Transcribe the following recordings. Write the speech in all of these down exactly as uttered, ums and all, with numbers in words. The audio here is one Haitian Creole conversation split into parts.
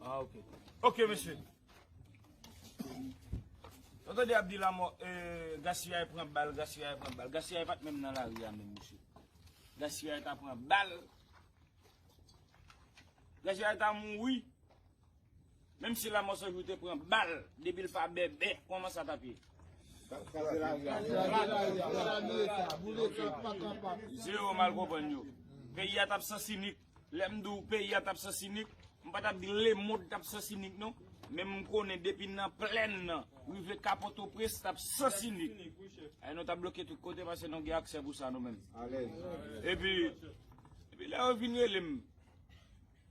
Ah, ok. Ok, mesye. Ou tande y ap di lanmò, eh, gaspiyay pran bal, gaspiyay pran bal. Gaspiyay pa t menm nan lari a menm, mesye. Gaspiyay ta pran bal. Gaspiyay ta mouri. Menm si Lanmò San Jou te pran bal, depi l pa bèbè, kòman sa t ap ye? Zewo mal konprann yo. Peyi a t ap sansinik. Lè m di w peyi a t ap sansinik, m pa t ap di lemonn t ap sansinik non. Men m konnen depi nan plèn nan, rive ka Pòtoprens, t ap sansinik. Ay, nou t ap bloke tout kote paske nou gen aksè pou sa nou menm. Epi, epi lè yo vin rele m,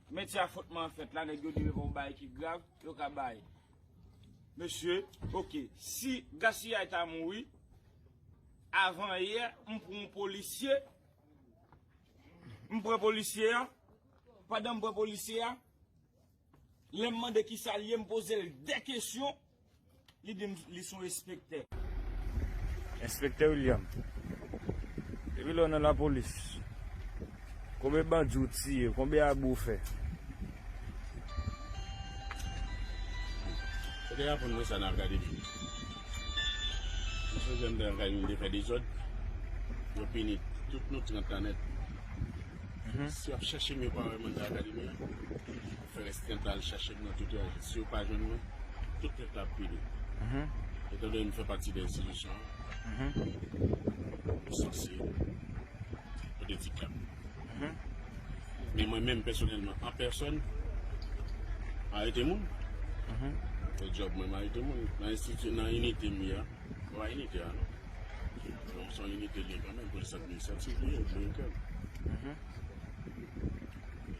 metye a fòtman fèt la, nèg yo di men bon bagay ki grav, yo ka bay. Mesye, ok, si gaspiyay ta mouri, avan yè, m pran yon polisye, m pran polisye a, pandan m pran polisye a, lè m mande kisa l ye, m poze l de kesyon, li di m li se yon enspektè. Enspektè William, depi lè w nan lapolis, konbyen bandi w tiye, konbyen abi w fè? Yo te aprann mwen sa nan akademi. M sonje m te nan akademi, m te fè dezòd. Yo pini tout nou trant la nèt. Si y ap chèche m, yo pa wè mwen nan akademi an, yo fè rès trant la al chache m nan tout yo. Si yo pa jwenn mwen, tout trant la ap pini. Etandone m fè pati de enstitisyon an, m sanse pote ti klam. Men mwen menm pèsonèlman, an pèsòn, m arete moun. Se djòb mwen, m arete moun. Nan enstiti, nan inite m ye a, pa inite a non. Donk se yon inite li ye kanmenm, polis administratif li ye, li ye kèm. E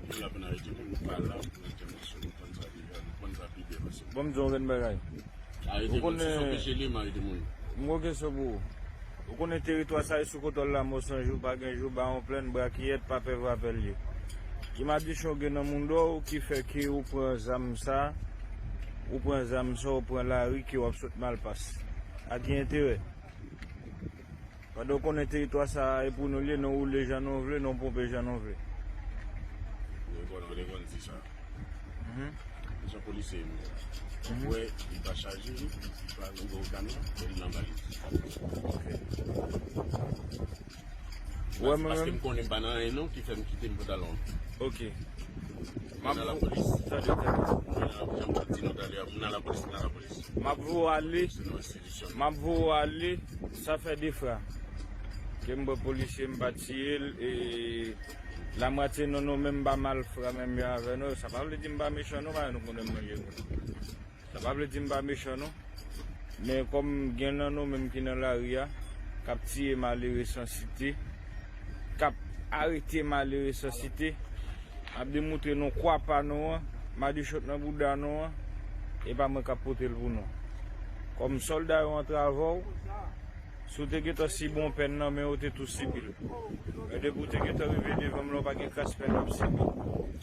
nou la pou n arete moun, nou pa la pou entèvansyon, nou konn sa deja, nou konn sa pi byen pase. Bon, m di w yon grenn bagay. Arete moun, si se yon peche li ye, m arete moun. M gon kesyon pou ou. Ou konnen teritwa sa e sou kontwòl Lanmò San Jou, pa gen jou, Bawon Plenn, Brakiyèt, pa pè vrapèl ye. Ki madichon gen nan moudon w ki fè ke ou pran zam sa, ou pran zam sa, ou pran lari ke w ap sot Malpas? A ki enterè? Pandan w konnen teritwa sa a e pou nou l ye, nou woule jan nou vle, nou ponpe jan nou vle. Yo konn, yo konn di sa. Misyon polisye m. Ou wè, li pa chaje, li pa nan gwo kamyon, men li nan valiz. Ou wè mwen menm? Paske m konnen m pa nan anyen non ki fè m kite m pantalon. Ok. M nan lapolis. Tande, tande. M nan, jan m t ap di nou talè a, m nan lapolis, m nan lapolis. M ap voye w ale. Se nan enstitisyon. M ap voye w ale, sa fè de fwa. Ke m pran polisye, m pa tiye l, e lamwatye nan nou menm pa malfra menm jan avè nou. Sa pa vle di m pa mechan non, paske nou konnen m manje moun. Sa pa vle di m pa mechan non. Men kòm gen nan nou menm ki nan lari a, k ap tiye malere san site, k ap arete malere san site, ap demoutre nou kwa pa nou an, madichon nan bouda nou an, e pa mwen k ap pote l pou nou. Kòm sòlda yo antre avè w, si w te gentan sibi yon pèn nan men yo, w te tou sibi l. Men depi w te gentan rive devan m la, w pa gen kras pèn w ap sibi.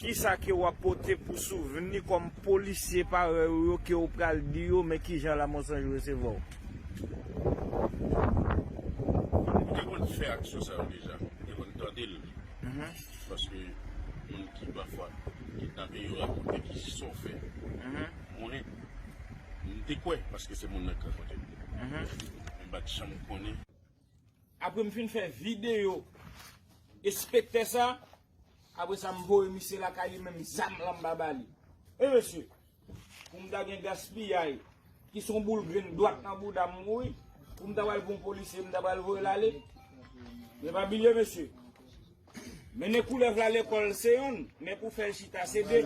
Kisa ke w ap pote pou souvni kòm polisye parèy ou yo ke w pral di yo, men kijan Lanmò San Jou resevwa w? M te konn fè aksyon sa yo deja. M te konn tande l. Paske moun ki pafwa kidnape yo rakonte ki sa w fè. M konnen. M te kwè paske se moun nan k rakonte m. Men m pa t janm konnen. Apre m fin fè videyo enspektè sa, apre sa m voye misye lakay li, menm zam lan m pa ba li. E mesye, pou m ta gen gaspiyay ki se yon boul grenn dwat nan bouda m mouri, pou m ta pral pou yon polisye, m ta pral voye l ale. Men pa bliye mesye, mennen koulèv la lekòl se yonn, men pou fè l chita se de.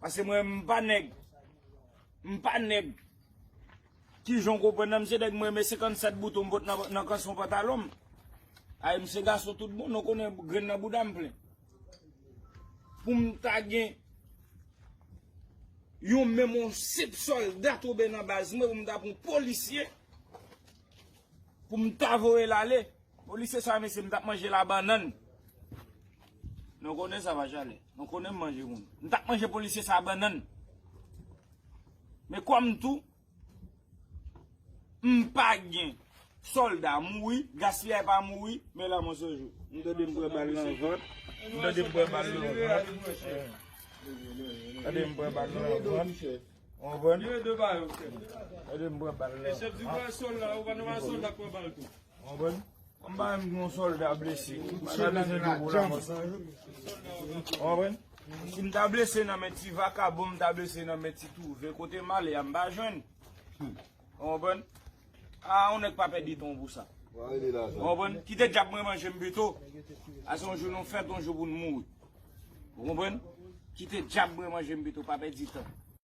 Paske mwen m pa nèg. M pa nèg. Kijan w konprann nan, m se nèg mwen renmen senkannsèt bouton m pot nan, nan kanson pantalon m. Ay, m se gason tout bon, nou konnen grenn nan bouda m plen. Pou m ta gen yon menm yon senp sòlda tonbe nan baz mwen, pou m ta pran yon polisye, pou m ta voye l ale. Polisye sa, mesye, m t ap manje l a bannann. Nou konnen sa pa chalè. Nou konnen m manje moun. M t ap manje polisye sa a bannann. Men kòm tou, m pa gen sòlda mouri, gaspiyay pa mouri, men Lanmò San Jou. M tande m pran bal nan vant. M tande m pran bal nan vant. Tande m pran bal nan vant. Ou konprann? Tande m pran bal nan vant. Ou konprann? M pa menm gen yon sòlda blese. M pa bezwen gen pou la mò san jou. Ou konprann? Si m ta blese nan men ti vakabon, m ta blese nan men ti touve. Kote m ale a, m pa jwenn. Ou konprann? A, yon nèg pa pèdi tan pou sa. Ou konprann? Kite dyab mwen manje m pito. A se yon jou nou fèt, yon jou pou n mouri. Ou konprann? Kite dyab mwen manje m pito, pa pèdi tan.